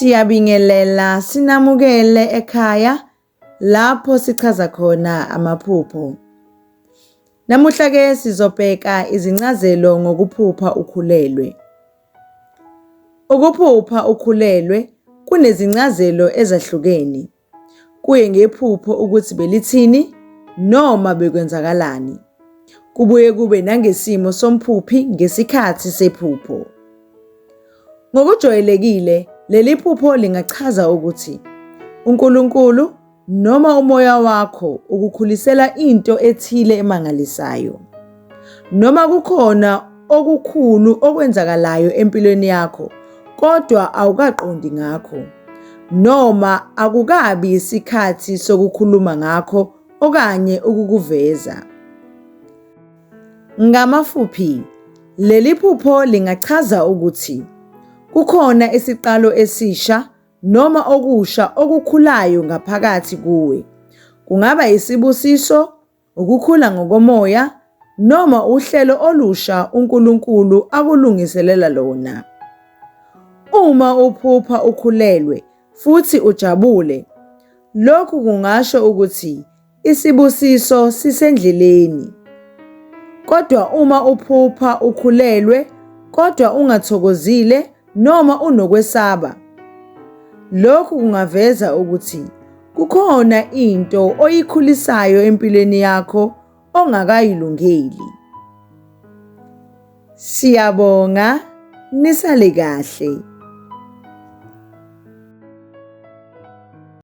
Siyabingelela sinamukele ekhaya lapho sichaza khona amaphupho. Namuhla ke sizobheka izincazelo ngokuphupha ukhulelwe. Ukuphupha ukhulelwe kunezincazelo ezahlukene. Kuye ngephupho ukuthi belithini noma bekwenzakalani. Kubuye kube nangesimo somphuphi ngesikhathi sephupho. Ngokujwayelekile, leli phupho lingachaza ukuthi uNkulunkulu noma umoya wakho ukukhulisela into ethile emangalisayo. Noma kukhona okukhulu okwenzakalayo empilweni yakho kodwa awukaqondi ngakho, noma akukabi isikhathi sokukhuluma ngakho okanye ukukuveza. Ngamafuphi, leli phupho lingachaza ukuthi kukhona isiqalo esisha noma okusha okukhulayo ngaphakathi kuwe. Kungaba isibusiso, ukukhula ngokomoya, noma uhlelo olusha uNkulunkulu akulungiselela lona. Uma uphupha ukhulelwe futhi ujabule, lokhu kungasho ukuthi Isibusiso sisendleleni. Kodwa uma uphupha ukhulelwe kodwa ungathokozile noma unokwesaba, lokhu kungaveza ukuthi kukhona into oyikhulisayo empilweni yakho ongakayilungeli. Siyabonga, nisale kahle.